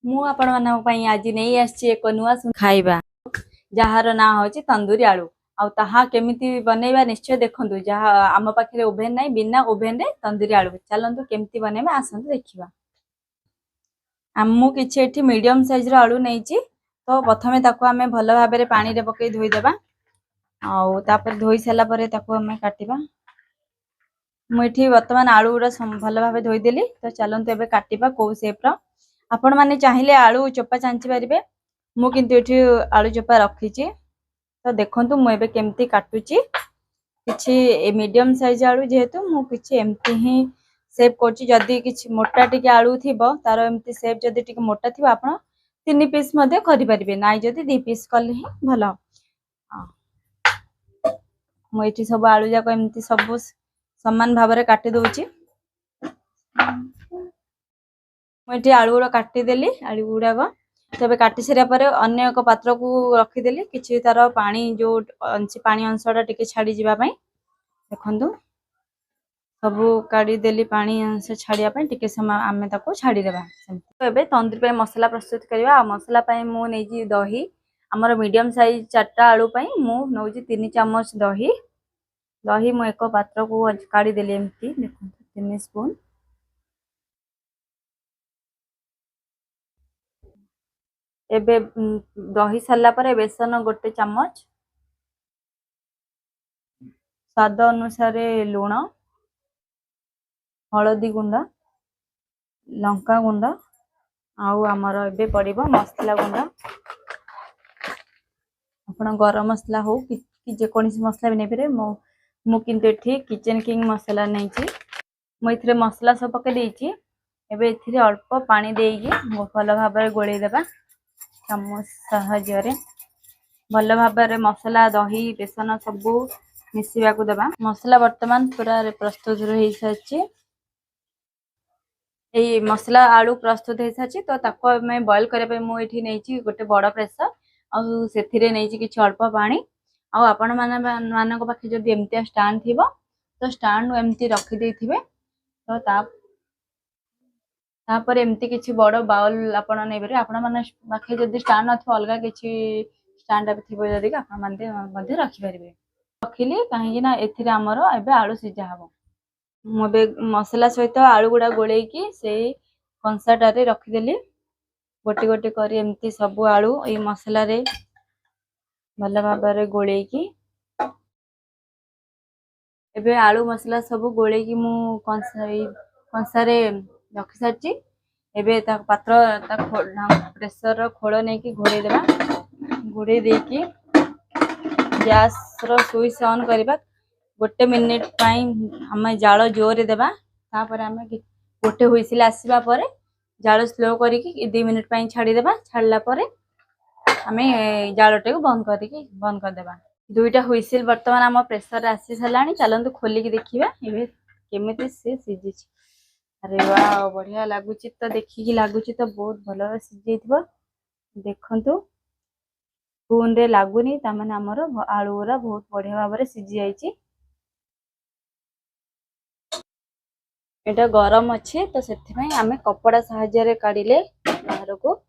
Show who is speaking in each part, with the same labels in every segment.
Speaker 1: ମୁଁ ଆପଣମାନଙ୍କ ପାଇଁ ଆଜି ନେଇ ଆସିଛି ଏକ ନୂଆ ଖାଇବା, ଯାହାର ନାଁ ହେଉଛି ତନ୍ଦୁରୀ ଆଳୁ। ଆଉ ତାହା କେମିତି ବନେଇବା ନିଶ୍ଚୟ ଦେଖନ୍ତୁ। ଯାହା ଆମ ପାଖରେ ଓଭେନ୍ ନାହିଁ, ବିନା ଓଭେନରେ ତନ୍ଦୁରୀ ଆଳୁ ଚାଲନ୍ତୁ କେମିତି ବନେଇବା, ଆସନ୍ତୁ ଦେଖିବା। ମୁଁ କିଛି ଏଠି ମିଡ଼ିୟମ୍ ସାଇଜ୍ର ଆଳୁ ନେଇଛି। ତ ପ୍ରଥମେ ତାକୁ ଆମେ ଭଲ ଭାବରେ ପାଣିରେ ପକାଇ ଧୋଇଦେବା, ଆଉ ତାପରେ ଧୋଇ ସାରିଲା ପରେ ତାକୁ ଆମେ କାଟିବା। ମୁଁ ଏଠି ବର୍ତ୍ତମାନ ଆଳୁ ଗୁଡ଼ା ଭଲ ଭାବେ ଧୋଇଦେଲି। ତ ଚାଲନ୍ତୁ ଏବେ କାଟିବା କେଉଁ ସେପ୍ର। ଆପଣମାନେ ଚାହିଁଲେ ଆଳୁ ଚୋପା ଚାଞ୍ଚି ପାରିବେ, ମୁଁ କିନ୍ତୁ ଏଠି ଆଳୁ ଚୋପା ରଖିଛି। ତ ଦେଖନ୍ତୁ ମୁଁ ଏବେ କେମିତି କାଟୁଛି। କିଛି ମିଡ଼ିୟମ୍ ସାଇଜ୍ ଆଳୁ ଯେହେତୁ ମୁଁ କିଛି ଏମିତି ହିଁ ସେପ୍ କରୁଛି। ଯଦି କିଛି ମୋଟା ଟିକେ ଆଳୁ ଥିବ, ତାର ଏମିତି ସେପ୍ ଯଦି ଟିକେ ମୋଟା ଥିବ, ଆପଣ 3 ପିସ୍ ମଧ୍ୟ କରିପାରିବେ, ନାଇଁ ଯଦି 2 ପିସ୍ କଲେ ହିଁ ଭଲ। ମୁଁ ଏଠି ସବୁ ଆଳୁ ଯାକ ଏମିତି ସବୁ ସମାନ ଭାବରେ କାଟି ଦଉଛି। ମୁଁ ଏଠି ଆଳୁ ଗୁଡ଼ା କାଟିଦେଲି, ଆଳୁ ଗୁଡ଼ାକ ତେବେ କାଟି ସାରିବା ପରେ ଅନ୍ୟ ଏକ ପାତ୍ରକୁ ରଖିଦେଲି, କିଛି ତାର ପାଣି ଯୋଉ ଅଛି ପାଣି ଅଂଶଟା ଟିକେ ଛାଡ଼ିଯିବା ପାଇଁ। ଦେଖନ୍ତୁ ସବୁ କାଢ଼ିଦେଲି, ପାଣି ଅଂଶ ଛାଡ଼ିବା ପାଇଁ ଟିକେ ସମୟ ଆମେ ତାକୁ ଛାଡ଼ିଦେବା ସେମିତି। ଏବେ ତନ୍ଦୁରୀ ପାଇଁ ମସଲା ପ୍ରସ୍ତୁତ କରିବା। ଆଉ ମସଲା ପାଇଁ ମୁଁ ନେଇଛି ଦହି। ଆମର ମିଡ଼ିୟମ୍ ସାଇଜ୍ 4ଟା ଆଳୁ ପାଇଁ ମୁଁ ନେଉଛି 3 ଚାମଚ ଦହି। ଦହି ମୁଁ ଏକ ପାତ୍ରକୁ କାଢ଼ିଦେଲି ଏମିତି, ଦେଖନ୍ତୁ 3 ସ୍ପୁନ୍। ଏବେ ଦହି ସାରିଲା ପରେ ବେସନ 1 ଚାମଚ, ସ୍ୱାଦ ଅନୁସାରେ ଲୁଣ, ହଳଦୀ ଗୁଣ୍ଡ, ଲଙ୍କା ଗୁଣ୍ଡ, ଆଉ ଆମର ଏବେ ପଡ଼ିବ ମସଲା ଗୁଣ୍ଡ। ଆପଣ ଗରମ ମସଲା ହଉ କି ଯେକୌଣସି ମସଲା ବି ନେଇପାରିବେ। ମୁଁ କିନ୍ତୁ ଏଠି କିଚେନ୍ କିଙ୍ଗ ମସଲା ନେଇଛି। ମୁଁ ଏଥିରେ ମସଲା ସବୁ ପକାଇ ଦେଇଛି। ଏବେ ଏଥିରେ ଅଳ୍ପ ପାଣି ଦେଇକି ଭଲ ଭାବରେ ଗୋଳେଇ ଦେବା ଚାମଚ ସାହାଯ୍ୟରେ। ଭଲ ଭାବରେ ମସଲା, ଦହି, ବେସନ ସବୁ ମିଶିବାକୁ ଦେବା। ମସଲା ବର୍ତ୍ତମାନ ପୁରା ପ୍ରସ୍ତୁତ ହେଇସାରିଛି। ଏଇ ମସଲା ଆଳୁ ପ୍ରସ୍ତୁତ ହେଇସାରିଛି। ତ ତାକୁ ଆମେ ବଏଲ୍ କରିବା ପାଇଁ ମୁଁ ଏଠି ନେଇଛି ଗୋଟେ ବଡ଼ ପ୍ରେସର, ଆଉ ସେଥିରେ ନେଇଛି କିଛି ଅଳ୍ପ ପାଣି। ଆଉ ଆପଣମାନଙ୍କ ପାଖେ ଯଦି ଏମିତିଆ ଷ୍ଟାଣ୍ଡ ଥିବ ତ ଷ୍ଟାଣ୍ଡ ଏମିତି ରଖିଦେଇଥିବେ। ତ ତାପରେ ଏମିତି କିଛି ବଡ଼ ବାଉଲ୍ ଆପଣ ନେଇପାରିବେ। ଆପଣମାନଙ୍କ ପାଖେ ଯଦି ଷ୍ଟାଣ୍ଡ ନଥିବ, ଅଲଗା କିଛି ଷ୍ଟାଣ୍ଡ ଥିବ ଯଦି ଆପଣମାନେ ମଧ୍ୟ ରଖିପାରିବେ। ରଖିଲି କାହିଁକି ନା ଏଥିରେ ଆମର ଏବେ ଆଳୁ ସିଝା ହବ। ମୁଁ ଏବେ ମସଲା ସହିତ ଆଳୁ ଗୁଡ଼ା ଗୋଳେଇକି ସେଇ କଂସାଟାରେ ରଖିଦେଲି। ଗୋଟି ଗୋଟି କରି ଏମିତି ସବୁ ଆଳୁ ଏଇ ମସଲାରେ ଭଲ ଭାବରେ ଗୋଳେଇକି ଏବେ ଆଳୁ ମସଲା ସବୁ ଗୋଳେଇକି ମୁଁ ଏଇ କଂସାରେ ରଖିସାରିଛି। ଏବେ ତା ପାତ୍ର ତା ପ୍ରେସରର ଖୋଳ ନେଇକି ଘୋଡ଼େଇ ଦେବା। ଘୋଡ଼େଇ ଦେଇକି ଗ୍ୟାସ୍ର ସୁଇଚ୍ ଅନ୍ କରିବା। 1 ମିନିଟ୍ ପାଇଁ ଆମେ ଜାଳ ଜୋରରେ ଦେବା। ତାପରେ ଆମେ ଗୋଟେ ହୁଇସିଲ୍ ଆସିବା ପରେ ଜାଳ ସ୍ଲୋ କରିକି 2 ମିନିଟ୍ ପାଇଁ ଛାଡ଼ିଦେବା। ଛାଡ଼ିଲା ପରେ ଆମେ ଜାଳଟାକୁ ବନ୍ଦ କରିଦେବା। 2ଟା ହୁଇସିଲ୍ ବର୍ତ୍ତମାନ ଆମ ପ୍ରେସରରେ ଆସି ସାରିଲାଣି। ଚାଲନ୍ତୁ ଖୋଲିକି ଦେଖିବା ଏବେ କେମିତି ସେ ସିଝିଛି। ଆରେ ୱାଓ, ବଢ଼ିଆ ଲାଗୁଛି ତ, ଦେଖିକି ଲାଗୁଛି ତ ବହୁତ ଭଲ ସିଝିଯାଇଥିବ। ଦେଖନ୍ତୁ ସ୍ପୁନ୍ରେ ଲାଗୁନି, ତାମାନେ ଆମର ଆଳୁ ଗୁରା ବହୁତ ବଢ଼ିଆ ଭାବରେ ସିଝି ଯାଇଛି। ଏଇଟା ଗରମ ଅଛି ତ ସେଥିପାଇଁ ଆମେ କପଡ଼ା ସାହାଯ୍ୟରେ କାଢ଼ିଲେ ବାହାରକୁ।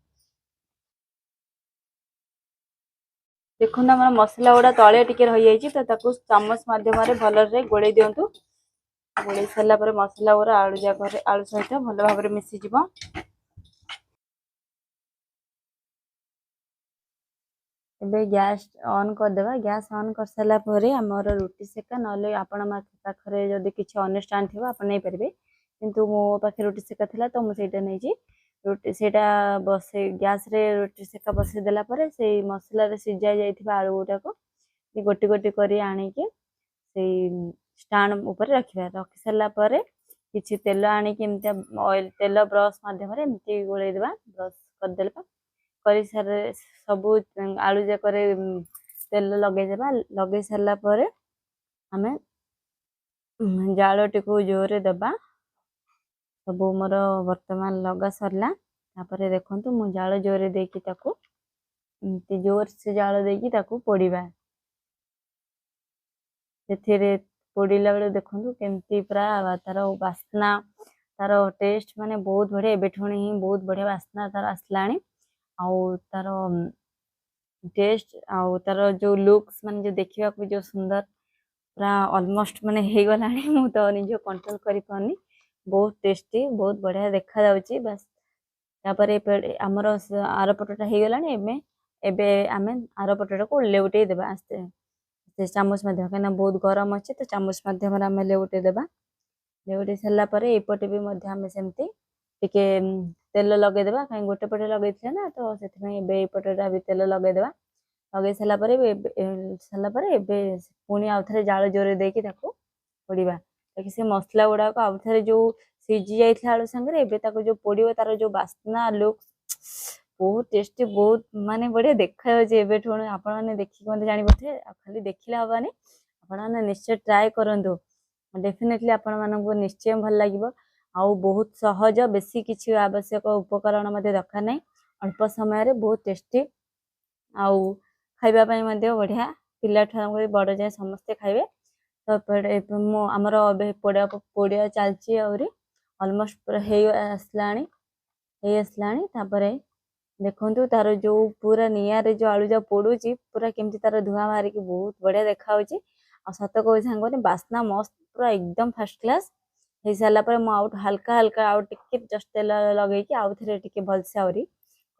Speaker 1: ଦେଖନ୍ତୁ ଆମର ମସଲା ଗୁଡ଼ା ତଳେ ଟିକେ ରହିଯାଇଛି, ତ ତାକୁ ଚାମଚ ମାଧ୍ୟମରେ ଭଲରେ ଗୋଳେଇ ଦିଅନ୍ତୁ। ଗୋଳେଇ ସାରିଲା ପରେ ମସଲା ଗୁଡ଼ା ଆଳୁ ଯାକରେ ଆଳୁ ସହିତ ଭଲ ଭାବରେ ମିଶିଯିବ। ଏବେ ଗ୍ୟାସ୍ ଅନ୍ କରିଦେବା। ଗ୍ୟାସ୍ ଅନ୍ କରିସାରିଲା ପରେ ଆମର ରୁଟି ସେକା, ନହେଲେ ଆପଣ ପାଖରେ ଯଦି କିଛି ଅନ୍ୟ ଷ୍ଟାଣ୍ଡ ଥିବ ଆପଣ ନେଇପାରିବେ, କିନ୍ତୁ ମୋ ପାଖରେ ରୁଟି ସେକା ଥିଲା ତ ମୁଁ ସେଇଟା ନେଇଛି। ରୁଟି ସେଇଟା ବସେଇ ଗ୍ୟାସ୍ରେ ରୁଟି ସେକା ବସେଇ ଦେଲା ପରେ ସେଇ ମସଲାରେ ସିଝା ଯାଇଥିବା ଆଳୁ ଗୁଡ଼ାକ ଗୋଟି ଗୋଟି କରି ଆଣିକି ସେଇ ଷ୍ଟାଣ୍ଡ ଉପରେ ରଖିବା। ରଖି ସାରିଲା ପରେ କିଛି ତେଲ ଆଣିକି ଏମିତିଆ ଅଏଲ୍ ତେଲ ବ୍ରସ୍ ମାଧ୍ୟମରେ ଏମିତି ଗୋଳେଇ ଦେବା। ବ୍ରସ୍ କରିଦେବା, କରିସାରି ସବୁ ଆଳୁ ଯାକରେ ତେଲ ଲଗେଇଦେବା। ଲଗେଇ ସାରିଲା ପରେ ଆମେ ଜାଳଟିକୁ ଜୋରରେ ଦେବା। ସବୁ ମୋର ବର୍ତ୍ତମାନ ଲଗା ସରିଲା। ତାପରେ ଦେଖନ୍ତୁ ମୁଁ ଜାଳ ଜୋରରେ ଦେଇକି ତାକୁ ଏମିତି ଜୋର ସେ ଜାଳ ଦେଇକି ତାକୁ ପୋଡ଼ିବା। ସେଥିରେ ପୋଡ଼ିଲା ବେଳେ ଦେଖନ୍ତୁ କେମିତି ପୁରା ତାର ବାସ୍ନା ତାର ଟେଷ୍ଟ ମାନେ ବହୁତ ବଢ଼ିଆ। ଏବେଠୁ ହିଁ ବହୁତ ବଢ଼ିଆ ବାସ୍ନା ତାର ଆସିଲାଣି। ଆଉ ତାର ଟେଷ୍ଟ ଆଉ ତାର ଯେଉଁ ଲୁକ୍ସ, ମାନେ ଯେଉଁ ଦେଖିବାକୁ ବି ଯେଉଁ ସୁନ୍ଦର, ପୁରା ଅଲମୋଷ୍ଟ ମାନେ ହେଇଗଲାଣି। ମୁଁ ତ ନିଜକୁ କଣ୍ଟ୍ରୋଲ କରିପାରୁନି। ବହୁତ ଟେଷ୍ଟି, ବହୁତ ବଢ଼ିଆ ଦେଖାଯାଉଛି। ବାସ୍, ତାପରେ ଆମର ଆର ପଟଟା ହେଇଗଲାଣି। ଏବେ ଆମେ ଆର ପଟଟାକୁ ଲେଉଟେଇ ଦେବା ଆସ୍ତେ ସେ ଚାମଚ ମାଧ୍ୟମ, କାହିଁକିନା ବହୁତ ଗରମ ଅଛି, ତ ଚାମଚ ମାଧ୍ୟମରେ ଆମେ ଲେଉଟେଇ ଦେବା। ଲେଉଟେଇ ସାରିଲା ପରେ ଏପଟେ ବି ମଧ୍ୟ ଆମେ ସେମିତି ଟିକେ ତେଲ ଲଗେଇଦେବା, କାହିଁକି ଗୋଟେ ପଟେ ଲଗେଇଥିଲେ ନା, ତ ସେଥିପାଇଁ ଏବେ ଏଇପଟଟା ବି ତେଲ ଲଗେଇଦେବା। ଲଗେଇ ସାରିଲା ପରେ ଏବେ ପୁଣି ଆଉ ଥରେ ଜାଳ ଜୋରେ ଦେଇକି ତାକୁ ପୋଡ଼ିବା, ତାକି ସେ ମସଲା ଗୁଡ଼ାକ ଆଉ ଥରେ ଯେଉଁ ସିଝି ଯାଇଥିଲା ଆଳୁ ସାଙ୍ଗରେ, ଏବେ ତାକୁ ଯେଉଁ ପୋଡ଼ିବ, ତାର ଯେଉଁ ବାସ୍ନା, ଲୁକ୍ ବହୁତ ଟେଷ୍ଟି, ବହୁତ ମାନେ ବଢ଼ିଆ ଦେଖାଯାଉଛି ଏବେଠୁ। ଆପଣମାନେ ଦେଖିକି ମଧ୍ୟ ଜାଣିପାରୁଥିବେ। ଆଉ ଖାଲି ଦେଖିଲେ ହବନି, ଆପଣମାନେ ନିଶ୍ଚୟ ଟ୍ରାଏ କରନ୍ତୁ। ଡେଫିନେଟଲି ଆପଣମାନଙ୍କୁ ନିଶ୍ଚୟ ଭଲ ଲାଗିବ। ଆଉ ବହୁତ ସହଜ, ବେଶୀ କିଛି ଆବଶ୍ୟକ ଉପକରଣ ମଧ୍ୟ ଦରକାର ନାହିଁ। ଅଳ୍ପ ସମୟରେ ବହୁତ ଟେଷ୍ଟି ଆଉ ଖାଇବା ପାଇଁ ମଧ୍ୟ ବଢ଼ିଆ। ପିଲାଠୁ ଆରମ୍ଭ କରି ବଡ଼ ଯାଏଁ ସମସ୍ତେ ଖାଇବେ। ତ ଏପଟେ ମୁଁ ଆମର ଏବେ ପୋଡ଼ା ପୋଡ଼ିବା ଚାଲିଛି, ଆହୁରି ଅଲମୋଷ୍ଟ ପୁରା ହେଇ ଆସିଲାଣି। ତାପରେ ଦେଖନ୍ତୁ, ତାର ଯୋଉ ପୁରା ନିଆଁରେ ଯୋଉ ଆଳୁ ଯାକ ପୋଡୁଛି, ପୁରା କେମିତି ତାର ଧୂଆଁ ବାହାରିକି ବହୁତ ବଢିଆ ଦେଖାଯାଉଛି। ଆଉ ସତ କହୁଛି ସାଙ୍ଗମାନେ, ବାସ୍ନା ମସ୍ତ, ପୁରା ଏକଦମ ଫାର୍ଷ୍ଟ କ୍ଲାସ୍। ହେଇସାରିଲା ପରେ ମୁଁ ଆଉ ହାଲକା ହାଲକା ଆଉ ଟିକେ ଜଷ୍ଟ ତେଲ ଲଗେଇକି ଆଉ ଥରେ ଟିକେ ଭଲସେ ଆହୁରି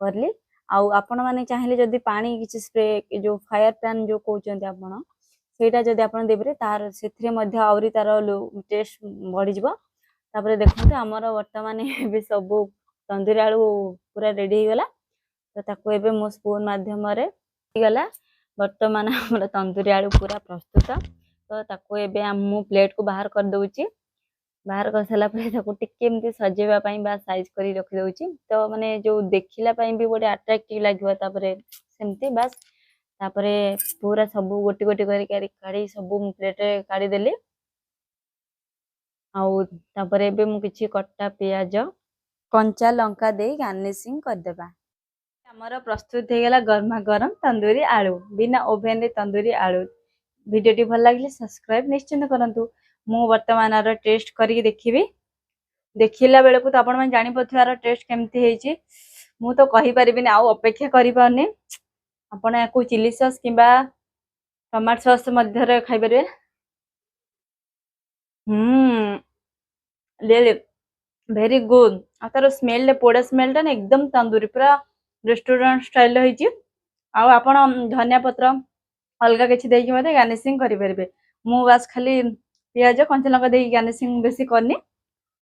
Speaker 1: କଲି। ଆଉ ଆପଣମାନେ ଚାହିଁଲେ ଯଦି ପାଣି କିଛି ସ୍ପ୍ରେ, ଯୋଉ ଫାୟାର ପ୍ୟାନ୍ ଯୋଉ କହୁଛନ୍ତି ଆପଣ, ସେଇଟା ଯଦି ଆପଣ ଦେଇପାରିବେ, ତାର ସେଥିରେ ମଧ୍ୟ ଆହୁରି ତାର ଟେଷ୍ଟ ବଢିଯିବ। ତାପରେ ଦେଖନ୍ତୁ, ଆମର ବର୍ତ୍ତମାନ ଏବେ ସବୁ ତନ୍ଦୁରୀ ଆଳୁ ପୁରା ରେଡି ହେଇଗଲା। ତ ତାକୁ ଏବେ ମୁଁ ସ୍ପୁନ୍ ମାଧ୍ୟମରେ ହେଇଗଲା। ବର୍ତ୍ତମାନ ଆମର ତନ୍ଦୁରୀ ଆଳୁ ପୁରା ପ୍ରସ୍ତୁତ। ତ ତାକୁ ଏବେ ମୁଁ ପ୍ଲେଟକୁ ବାହାର କରିଦଉଛି। ବାହାର କରିସାରିଲା ପରେ ତାକୁ ଟିକେ ଏମିତି ସଜେଇବା ପାଇଁ ବା ସାଇଜ କରି ରଖିଦଉଛି, ତ ମାନେ ଯୋଉ ଦେଖିଲା ପାଇଁ ବି ଗୋଟେ ଆଟ୍ରାକ୍ଟିଭ ଲାଗିବ। ତାପରେ ସେମିତି ବାସ୍, ତାପରେ ପୁରା ସବୁ ଗୋଟି ଗୋଟି କରି କାଢି ସବୁ ମୁଁ ପ୍ଲେଟରେ କାଢିଦେଲି। ଆଉ ତାପରେ ଏବେ ମୁଁ କିଛି କଟା ପିଆଜ, କଞ୍ଚା ଲଙ୍କା ଦେଇ ଗାର୍ନିସିଂ କରିଦେବା। ଆମର ପ୍ରସ୍ତୁତ ହେଇଗଲା ଗରମା ଗରମ ତନ୍ଦୁରୀ ଆଳୁ, ବିନା ଓଭେନରେ ତନ୍ଦୁରୀ ଆଳୁ। ଭିଡ଼ିଓଟି ଭଲ ଲାଗିଲେ ସବସ୍କ୍ରାଇବ ନିଶ୍ଚିନ୍ତ କରନ୍ତୁ। ମୁଁ ବର୍ତ୍ତମାନ ଆର ଟେଷ୍ଟ କରିକି ଦେଖିବି। ଦେଖିଲା ବେଳକୁ ତ ଆପଣମାନେ ଜାଣିପାରୁଥିବେ ଆର ଟେଷ୍ଟ କେମିତି ହେଇଛି। ମୁଁ ତ କହିପାରିବିନି, ଆଉ ଅପେକ୍ଷା କରିପାରୁନି। ଆପଣ ୟାକୁ ଚିଲି ସସ୍ କିମ୍ବା ଟମାଟୋ ସସ୍ ମଧ୍ୟରେ ଖାଇପାରିବେ। Really very good. ଆଉ ତାର ସ୍ମେଲଟା, ପୋଡ଼ା ସ୍ମେଲଟା ନା ଏକଦମ ତନ୍ଦୁରୀ, ପୁରା ରେଷ୍ଟୁରାଣ୍ଟ ଷ୍ଟାଇଲର ହେଇଛି। ଆଉ ଆପଣ ଧନିଆ ପତ୍ର, ଅଲଗା କିଛି ଦେଇକି ମଧ୍ୟ ଗାର୍ନିସିଂ କରିପାରିବେ। ମୁଁ ବାସ୍ ଖାଲି ପିଆଜ, କଞ୍ଚା ଲଙ୍କା ଦେଇକି ଗାର୍ନିସିଂ ବେଶୀ କରିନି।